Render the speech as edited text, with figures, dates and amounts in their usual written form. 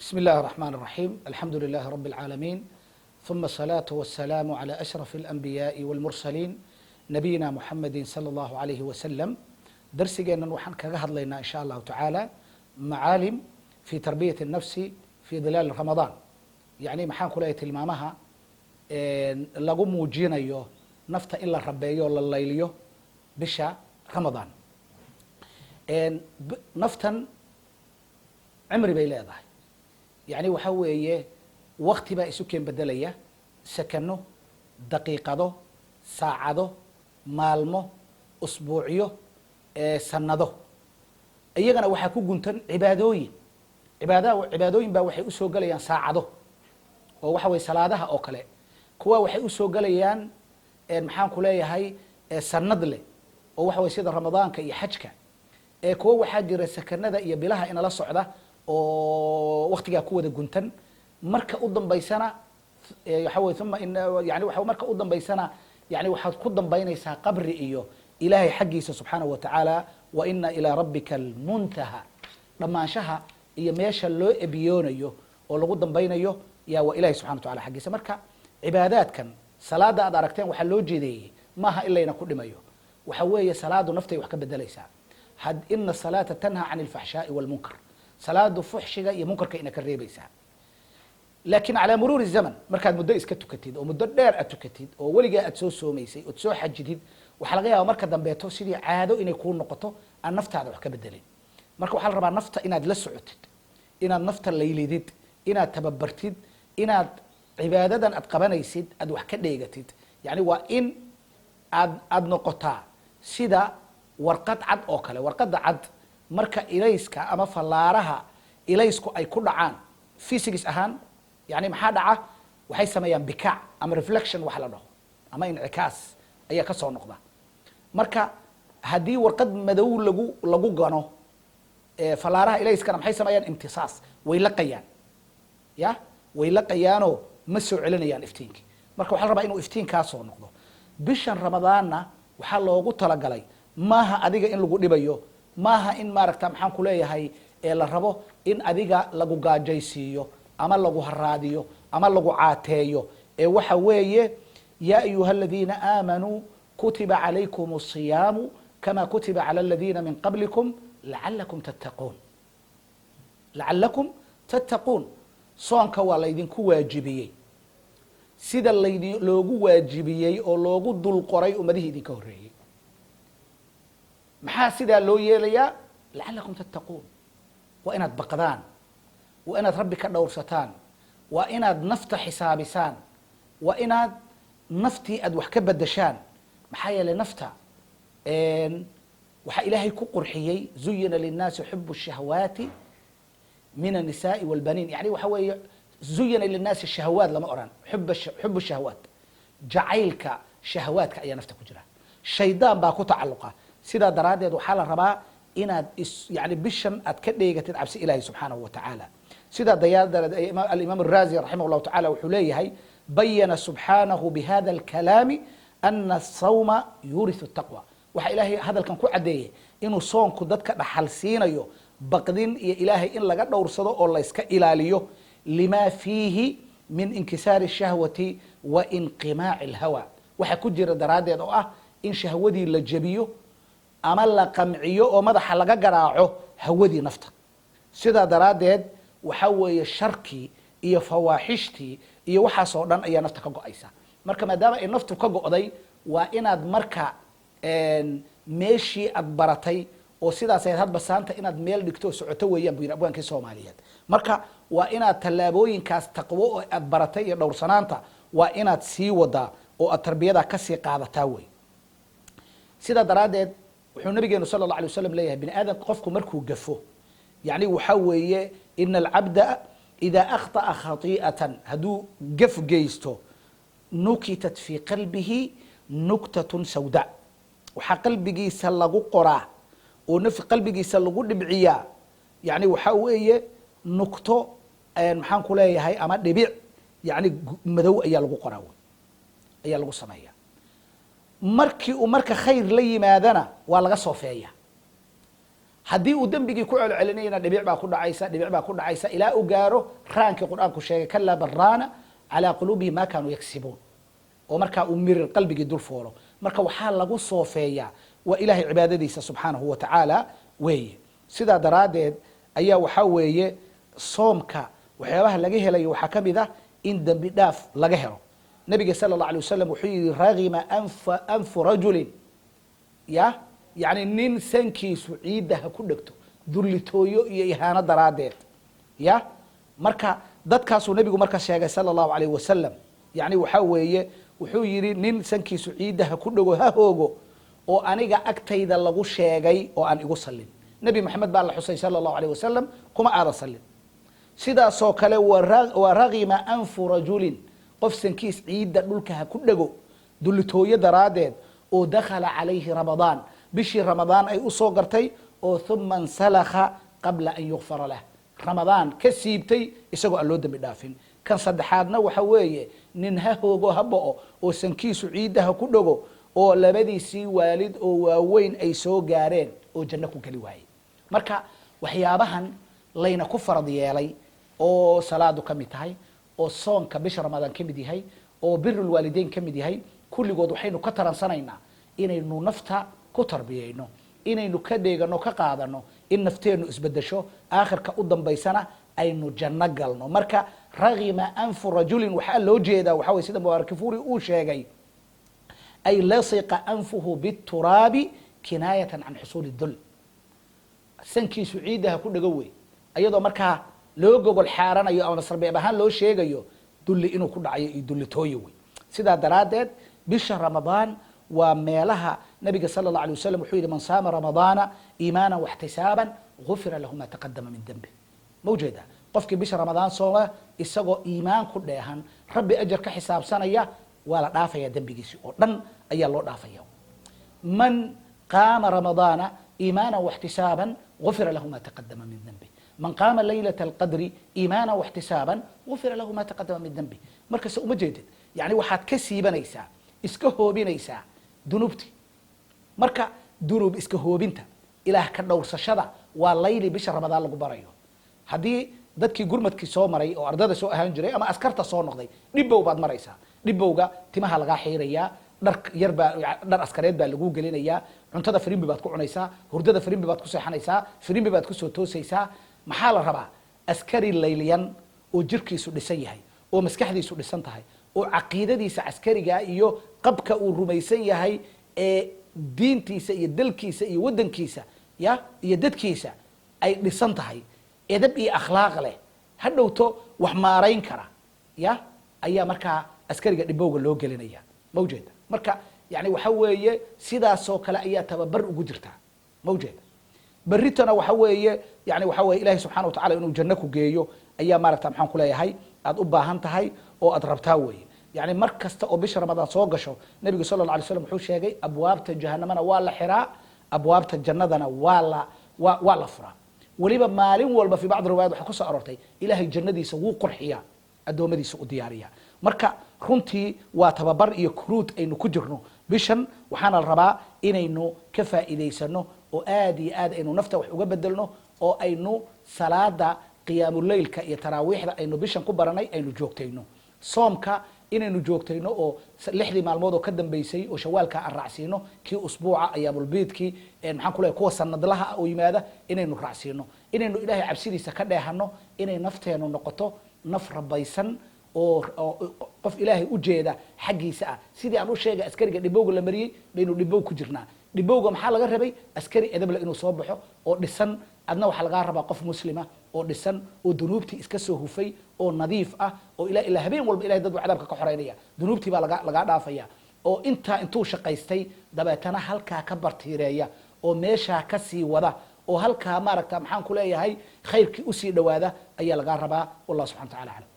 بسم الله الرحمن الرحيم، الحمد لله رب العالمين، ثم الصلاة والسلام على أشرف الأنبياء والمرسلين، نبينا محمد صلى الله عليه وسلم. Darsigeennan waxaan kaga hadlaynaa, in sha Allahu tacaala, معالم في تربية النفس في ظلال رمضان. Yani maxaan ku leeyahay, tilmaamaha lagu muujinayo nafta in la rabeeyo o la layliyo bisha Ramadaan. Naftan cimri bay leedahay, yani waxa weeye wakti baa isu keen bedelaya, sakano, daqiiqado, saacado, maalmo, usbuucyo, sanado. Iyagana waxaa ku guntan cibaadooyin. Cibaadooyin baa waxay usoo gelayaan saacado, oo waxa weye salaadaha oo kale. Kuwa waxay usoo gelayaan, maxaan ku leeyahay, sanad leh, oo waxa weye sida Ramadaanka iyo xajka. Kuwa waxaa jira sakanada iyo bilaha inala socda oo waktigaa ku wada guntan. Marka u dambaysana waxa weye uma in yani waa marka u dambaysana, yani waxaad ku dambaynaysaa qabri iyo Ilaahay xaggiisa subxaanahu wa tacaala. وإن إلى ربك المنتهى. Dhammaanshaha iyo meesha loo ebiyoonayo oo lagu dambaynayo yaa waa Ilahay subxana wa tacala xaggiisa. Marka cibaadaadkan, salaada aad aragteen waxaa loo jeedeeyey maaha in layna ku dhimayo. Waxa weeye salaadu naftay wax ka bedelaysaa. إن الصلاة تنهى عن الفحشاء والمنكر. Salaadu fuxshiga iyo munkarka ina ka reebaysaa. Laakiin على مرور الزمن, markaad muddo iska tukatid oo muddo dheer aad tukatid oo weligaa aad soo soomaysay ood soo xajidid, waxaa laga yaaba marka dambeeto sidii caado inay kuu noqoto, aan naftaada wax ka bedelin. Marka waxaa la rabaa nafta inaad la socotid, inaad nafta laylidid, inaad tababartid, inaad cibaadadan aad qabanaysid aad wax ka dheegatid. Yani waa in aad noqotaa sida warqad cad oo kale. Warqadda cad marka ilayska ama fallaaraha ilaysku ay ku dhacaan, physics ahaan yani maxaa dhaca? Waxay sameeyaan bikaac ama reflection wax la dhaho ama انعكاس ayaa ka soo noqda. Marka haddii warqad madow lagu gano fallaaraha ilayskana, maxay sameeyaan? امتصاص, way laqayaan, ya way laqayaanoo ma soo celinayaan iftiinkii. Marka waxaa la rabaa inuu iftiinkaa soo noqdo. Bishan Ramadaanna waxaa loogu talagalay maaha adiga in lagu dhibayo, maaha in maaragta, maxaan ku leeyahay, ee la rabo in adiga lagu gaajaysiiyo ama lagu haraadiyo ama lagu caateeyo. Ee waxa weeye: يا أيها الذين آمنوا كتب عليكم الصيام كما كتب على الذين من قبلكم لعلكم تتقون. لعلكم تتقون. Soonka waa laydinku waajibiyey sida loogu waajibiyey oo loogu dul qoray ummadihii idinka horreeyey. Maxaa sidaa loo yeelayaa? لعلكم تتقون. Waa inaad baqdaan, waa inaad Rabbi ka dhowrsataan, waa inaad nafta xisaabisaan, waa inaad naftii aad wax ka bedeshaan. Maxaa yeelay nafta waxaa Ilaahay ku qurxiyey: زين للناس حب الشهوات من النساء والبنين. Yani waxa weeye زين للناس الشهوات lama oran, حب الشهوات, jacaylka shahawaadka ayaa nafta ku jira, shaydaan baa ku tacalluqa. Sidaa daraaddeed waxaa la rabaa inaad is yani bishan aad ka dheegatid cabsi Ilaahi subxaanahu wa tacaala. Sidaa daraaddeed الإمام الرازي رحمه الله تعالى wuxuu leeyahay: بين سبحانه بهذا الكلام أن الصوم يورث التقوى. Waxaa Ilaahay hadalkan ku caddeeyey inuu soonku dadka dhaxal siinayo baqdin iyo Ilaahay in laga dhowrsado oo layska ilaaliyo, لما فيه من انكسار الشهوة وانقماع الهوى. Waxa ku jira daraaddeed oo ah in shahwadii la jebiyo ama la qamciyo oo madaxa laga garaaco hawadii nafta. Sidaa daraaddeed waxa weeye sharkii iyo fawaaxishtii iyo waxaasoo dhan ayaa nafta ka go-aysa. Marka maadaama ay naftu ka go'day, waa inaad marka meeshii aad baratay oo sidaas ahayd hadba saanta inaad meel dhigto oo socoto weeyaan, buu yidhi abwaankii Soomaaliyeed. Marka waa inaad tallaabooyinkaas taqwo oo aad baratay iyo dhowrsanaanta waa inaad sii wadaa oo aad tarbiyadaa kasii qaadataa wey. Sidaa daraaddeed wuxuu nabigeenu صلى الله عليه وسلم leeyahay: bini aadamka qofku markuu gafo, yani waxaa weeye: إن العبد إذا أخطأ خطيئة, hadduu gaf geysto, نكتت في قلبه نكتة سوداء. Waxaa qalbigiisa lagu qoraa oo naf qalbigiisa lagu dhibciyaa, yani waxaa weeye nugto, maxaan ku leeyahay, ama dhibic yani madow ayaa lagu qoraa, ayaa lagu sameeya. Markii uu marka khayr la yimaadana waa laga soofeeya. Haddii uu dembigii ku celcelinayana, dhibic baa ku dhacaysa, dhibic baa ku dhacaysa, ilaa uu gaaro raankii Qur-aanku sheegay: كلا بل ران على قلوبهم ما كانوا يكسبون. Oo markaa uu mirir qalbigii dul foolo. Marka waxaa lagu soofeeyaa waa Ilahay cibaadadiisa subxaanahu wa tacaala weeye. Sidaa daraaddeed ayaa waxaa weeye soomka waxyaabaha laga helayo waxaa ka mid ah in dembi dhaaf laga helo. Nabiga sala allah alay wasalam wuxuu yihi: رغم أنف رجل, ya yani nin sankiisu ciidda ha ku dhegto dullitooyo iyo ihaano daraaddeed. Ya marka dadkaasuu nabigu marka sheegay sala allahu alayh wasalam. Yani waxaa weeye, wuxuu yihi, nin sankiisu ciidda ha ku dhego, ha hoogo, oo aniga agtayda lagu sheegay oo aan igu sallin. Nebi Maxamed baa la xusay sala allahu alayh wasalam, kuma aadan sallin. Sidaasoo kale ورغم أنف رجل, qof sankiis ciidda dhulka ha ku dhego dullitooyo daraaddeed, oo دخل عليه رمضان, bishii Ramadaan ay usoo gartay, oo ثم انسلخ قبل أن يغفر له, Ramadaan ka siibtay isagoo aan loo dembi dhaafin. Kan saddexaadna waxa weeye nin ha hoogo, ha bo'o, oo sankiisu ciidda ha ku dhego, oo labadiisii waalid oo waaweyn ay soo gaareen oo janno ku geli waayey. Marka waxyaabahan layna ku farad yeelay, oo salaadu ka mid tahay, oo soonka bisha Ramadaan ka mid yahay, oo بر الوالدين ka mid yahay, kulligood waxaynu ka taransanaynaa inaynu nafta ku tarbiyeyno, inaynu ka dheegano, ka qaadano in nafteennu isbedesho, aakhirka u dambaysana aynu janno galno. Marka رغم أنف رجل waxaa loo jeedaa waxa wey, sida Mubaarakifuri uu sheegay, أي لصق أنفه بالتراب كناية عن حصول الذل. Sankiisu ciiddaha ku dhego wey, ayadoo markaa loo gogol xaaranayo ama sarbeeb ahaan loo sheegayo dulli inuu ku dhacayo iyo dullitooyo wey. Sidaa daraaddeed bisha Ramadaan waa meelaha nabiga sala allah alay wasalam wuxuu yihi: من صام رمضان إيمانا واحتسابا غفر له ما تقدم من ذنبه. Ma ujeedaa? Qofkii bisha Ramadaan sooma isagoo iimaan ku dheehan, Rabbi ajar ka xisaabsanaya, waa la dhaafaya, dembigiisi oo dhan ayaa loo dhaafaya. من قام رمضان إيمانا واحتسابا غفر له ما تقدم من ذنبه. من قام ليلة القدر إيمانا واحتسابا غفر له ما تقدم من ذنبه. Markase uma jeedid, yani waxaad ka siibanaysaa, iska hoobinaysaa dunuubti. Marka dunuub iska hoobinta, Ilaah ka dhowrsashada, waa layli bisha Ramadaan lagu barayo. Haddii dadkii gurmadkii soo maray oo ardada soo ahaan jiray ama askarta soo noqday, dhibow baad maraysaa. Dhibowga timaha lagaa xiirayaa, dhar yar baa, dhar askareed baa lagu gelinayaa, cuntada firimbi baad ku cunaysaa, hurdada firimbi baad ku seexanaysaa, firimbi baad kusoo toosaysaa. Maxaa la rabaa? Askari layliyan oo jirkiisu dhisan yahay, oo maskaxdiisu dhisan tahay, oo caqiidadiisa caskariga iyo qabka uu rumaysan yahay ee diintiisa iyo dalkiisa iyo waddankiisa ya iyo dadkiisa ay dhisan tahay, edab iyo akhlaaq leh, ha dhowto wax maarayn kara, ya ayaa markaa askariga dhibowga loo gelinaya. Ma ujeeda? Marka yani waxa weeye sidaasoo kale ayaa tababar ugu jirtaa. Ma ujeeda? Berritana waxa weeye, yani waxa weye, Ilahi subxana watacala inuu janno ku geeyo ayaa maaragta, maxaan ku leeyahay, aad u baahan tahay oo aad rabtaa weeye. Yani mar kasta oo bisha Ramadaan soo gasho, nabigu sala alla alay slam wuxuu sheegay abwaabta jahanamana waa la xiraa, abwaabta jannadana waa la furaa. Weliba maalin walba في بعض الروايات waxaa kusoo aroortay Ilahay jannadiisa wuu qurxiyaa, addoommadiisa u diyaariya. Marka runtii waa tababar iyo kuruud aynu ku jirno bishan. Waxaana la rabaa inaynu ka faa'iidaysano oo aad iyo aad aynu nafta wax uga bedelno, oo aynu salaada qiyaamuleylka iyo taraawiixda aynu bishan ku baranay aynu joogtayno, soomka inaynu joogtayno, oo 6dii maalmood oo ka dambeysay oo Shawaalka aan raacsiino, kii usbuuca, ayaamulbiidkii, maxaan ku leeyahay, kuwa sanadlaha ah oo yimaada inaynu raacsiino, inaynu Ilaahay cabsidiisa ka dheehano, inay nafteenu noqoto naf rabaysan oo qof Ilaahay u jeeda xaggiisa ah. Sidii aan u sheegay, askariga dhibowga la mariyey baynu dhibow ku jirnaa. Dhibowga maxaa laga rabay? Askari edable inuu soo baxo oo dhisan. Adna waxaa lagaa rabaa qof muslima oo dhisan, oo dunuubtii iska soo hufay, oo nadiif ah, oo ila ilaa habeen walba Ilahay dad buu cadaabka ka xoreynaya, dunuubtii baa lagaa dhaafaya, oo intaa intuu shaqaystay dabeetana halkaa ka bartiireeya, oo meeshaa ka sii wada, oo halkaa maaragta, maxaan ku leeyahay, khayrkii usii dhowaada ayaa lagaa rabaa. Wallah subxana wa tacala aclam.